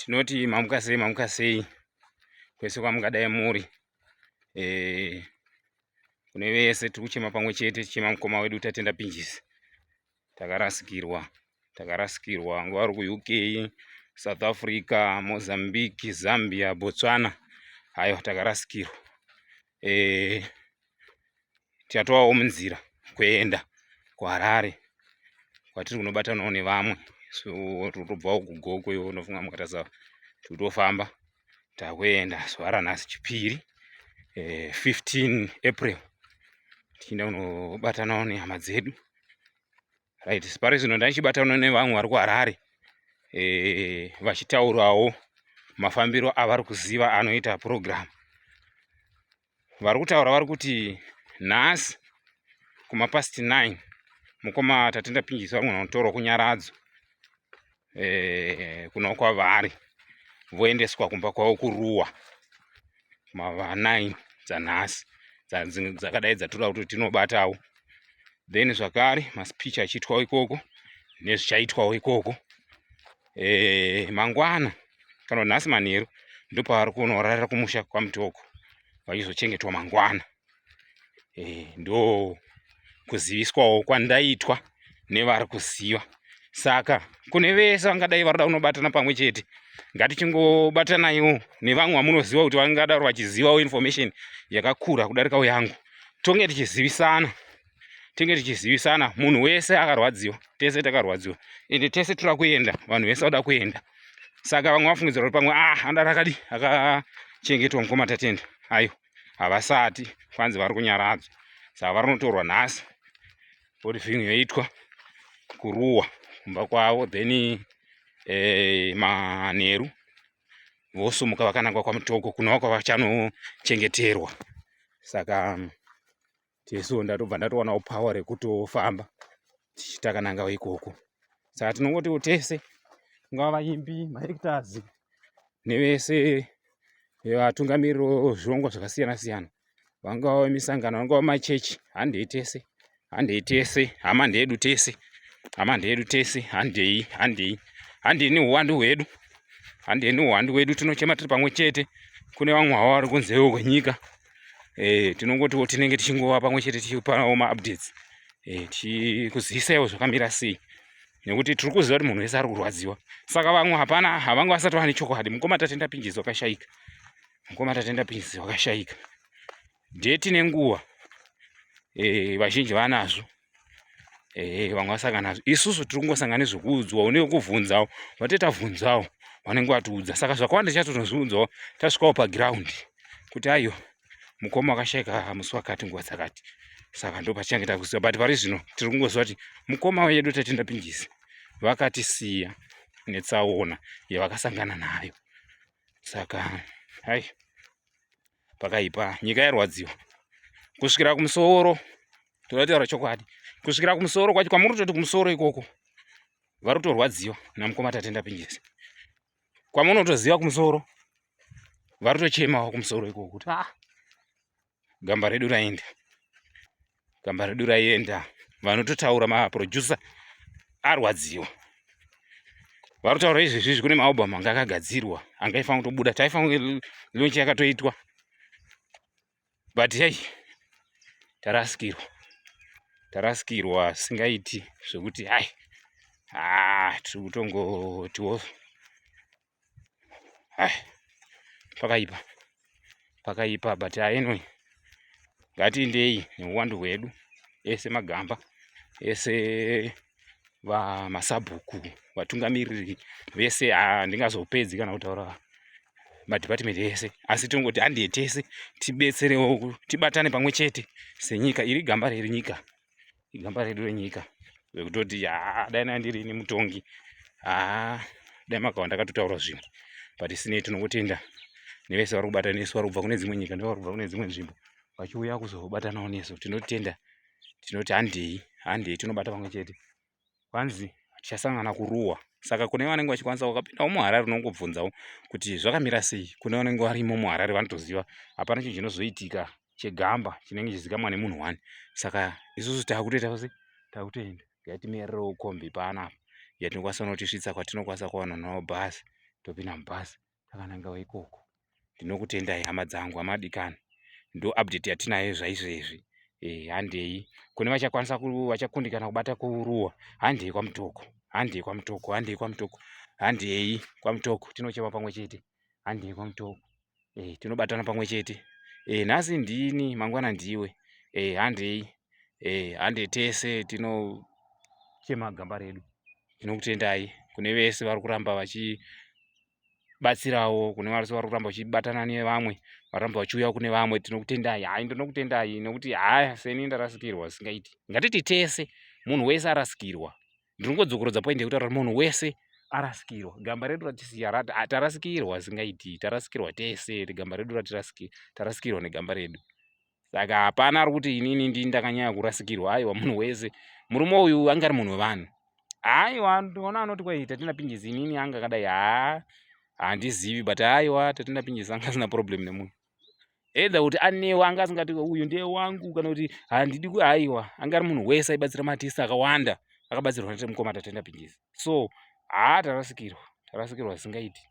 Tinoti mamuka sei, mamuka sei kwese kwamungadai muri. Kune vese tiri kuchema pamwe chete, tichema mukoma wedu Tatenda Pinjisi. Takarasikirwa, takarasikirwa nguva vari kuUK, South Africa, Mozambique, Zambia, Botswana. Hayo takarasikirwa. Tichatovawo munzira kuenda kuHarare kwatiri kunobatanawo nevamwe. So totobvawo kuGokwe, unofunga mukatarisa totofamba takuenda zuva ranhasi Chipiri, 15 April, tichienda kunobatanawo nehama dzedu. Right, pari zvino ndaichibatana nevamwe vari kuHarare, vachitaurawo mafambiro avari kuziva anoita program. Vari kutaura vari kuti nhasi kumapast 9 mukoma Tatenda Pinjisi vari kunotorwa kunyaradzo, kuno kwavari, voendeswa kumba kwavo kuRuwa mava 9 dzanhasi dzakadai dzatoda kuti tinobatawo. Then zvakare maspeech achiitwawo ikoko nezvichaitwawo ikoko. Mangwana kana nhasi manheru ndopavari kunorarira kumusha kwaMutoko, vachizochengetwa mangwana. Ndo kuziviswawo kwandaitwa nevari kuziva. Saka kune vese vangadai varikuda kunobatana pamwe chete, ngatichingobatanaiwo nevamwe vamunoziva kuti vangadaro vachizivawo information yakakura kudarikawo yangu. Tonge tichizivisana, tinge tichizivisana. Munhu wese akarwadziwa, tese takarwadziwa, ende tese toda kuenda, vanhu vese vada kuenda. Saka vamwe vafungidzira kuti pamwe andari akadi akachengetwa mukoma Tatenda. Ayo havasati, kwanzi vari kunyaradzwa. Saka vari kunotorwa nhasi, body yoitwa kuRuwa kumba kwavo, then manheru vosumuka vakanangwa kwaMutoko kunova kwavachanochengeterwa. Saka tesuwo ndatobva ndatowanawo power rekutofamba tichitakananga ikoko. Saka tinongotiwo tese, kungava vaimbi, maactors nevese vatungamiriri vezvirongwa zvakasiyana siyana, vangava vemisangano, vangava machechi, handei tese, handei tese, hama ndeyedu tese, hama ndeyedu tese, handei, handei, handei neuwandu hwedu, handei neuwandu hwedu, tinochema tiri pamwe chete. Kune vamwe havo vari kunzewo kwenyika, tinongotiwo tinenge tichingova pamwe chete, tichipanawo maupdates, tichikuzivisaiwo zvakamira sei, nekuti tiri kuziva kuti munhu wese ari kurwadziwa. Saka vamwe hapana, havanga vasati vane chokwadi. Mukoma Tatenda Pinjisi wakashaika, mukoma Tatenda Pinjisi wakashaika, date nenguva vazhinji vanazvo, vamwe vasangana nazvo. Isusu tiri kungosangana nezvekuudzwawo nekuvhunzawo, vatete tabvunzawo vanenge vatiudza. Saka zvakawanda tichatonozviudzawo tasvikawo paground kuti aiwa, mukoma wakashaika musi wakati, nguva dzakati. Saka ndo patichange takuziva, but pari zvino tiri kungoziva kuti mukoma wedu Tatenda Pinjisi vakatisiya netsaona yavakasangana nayo. Saka hai, pakaipa, nyika yarwadziwa kusvikira kumusoro. Toda taura chokwadi, kusvikira kumusoro kwacho kwamuri kutoti kumusoro ikoko vari kutorwadziwa namukoma Tatenda Pinjisi. Kwamunotoziva kumusoro vari kutochemawo kumusoro ikoko kuti ah, gamba redu raenda, gamba redu raenda. Vanototaura maproducer arwadziwa, vari kutaura izvezvizvi. Kune maalbum anga akagadzirwa, anga aifanira kutobuda, taifanira launch yakatoitwa, but hei, tarasikirwa, tarasikirwa singaiti zvekuti hai, ah, tiri kutongotiwo hai, pakaipa, pakaipa. But anyway, ngatiindei neuwandu hwedu, ese magamba ese, vamasabhuku, vatungamiriri vese. Handingazopedzi kana kutaura madhipatimendi ese, asi tongoti handiye tese tibetserewo, tibatane pamwe chete senyika. Iri gamba reri nyika, igamba redu renyika, zvekutoti haa, dai nai ndirini mutongi, haa, dai makava ndakatotaura zvimwe. But sinei, tinongotenda nevese vari kubata nesu, vari kubva kune dzimwe nyika nevari kubva kune dzimwe nzvimbo vachiuya kuzobatanawo nesu. Tinotenda, tinoti handei, handei, tinobata pamwe chete. Kwanzi tichasangana kuRuwa. Saka kune vanenge vachikwanisa vakapindawo muHarare, unongobvunzawo kuti zvakamira sei. Kune vanenge varimo muHarare vanotoziva. Hapana chinhu chinozoitika chegamba chinenge chizikamwa nemunhu one. Saka isusu taakutoita se taakutoenda, ngatimirerewo kombi panapa yatinokwanisa kunotisvitsa kwatinokwanisa kuwana nawo bhazi. Topinda mubhazi takanangawo ikoko. Ndinokutendai hama dzangu, hamadikani. Ndo update yatinayo zvaizvezvi. Handei kune vachakwanisa vachakundikana kubata kuruwa, handei kwaMutoko, handei kwaMutoko, handei kwaMutoko, handei kwaMutoko, tinochema pamwe chete, handei kwaMutoko. Tinobatana pamwe chete. Nhasi ndini, mangwana ndiwe. Handei, handei tese tinochema gamba redu. Ndinokutendai kune vese vari kuramba vachibatsirawo, kune vese vari kuramba vachibatana nevamwe, varamba vachiuya kune vamwe. Tinokutendai. Hai, ndinokutendai nekuti haya, seni ndarasikirwa zvisingaiti. Ngatiti tese, munhu wese arasikirwa. Ndinongodzokorodza point yekutaura kuti munhu wese arasikirwa. Gamba redu ratisiya, tarasikirwa zvisingaiti, tarasikirwa tese. Gamba redu tarasikirwa negamba redu. Saka hapana ari kuti inini ndini ndakanyanya kurasikirwa. Aiwa, munhu wese. Murume uyu anga ari munhu wevanhu. Aiwa, ndinoona anoti kwai Tatenda Pinjisi inini anga akadai, haa, handizivi, but aiwa, Tatenda Pinjisi anga asina problem nemunhu, either kuti anewa anga asingati uyu ndiye wangu kana kuti handidi. Aiwa, anga ari munhu wese, aibatsira maartist akawanda, akabatsirwa nemukoma Tatenda Pinjisi. So haa, tarasikirwa, tarasikirwa zvisingaiti.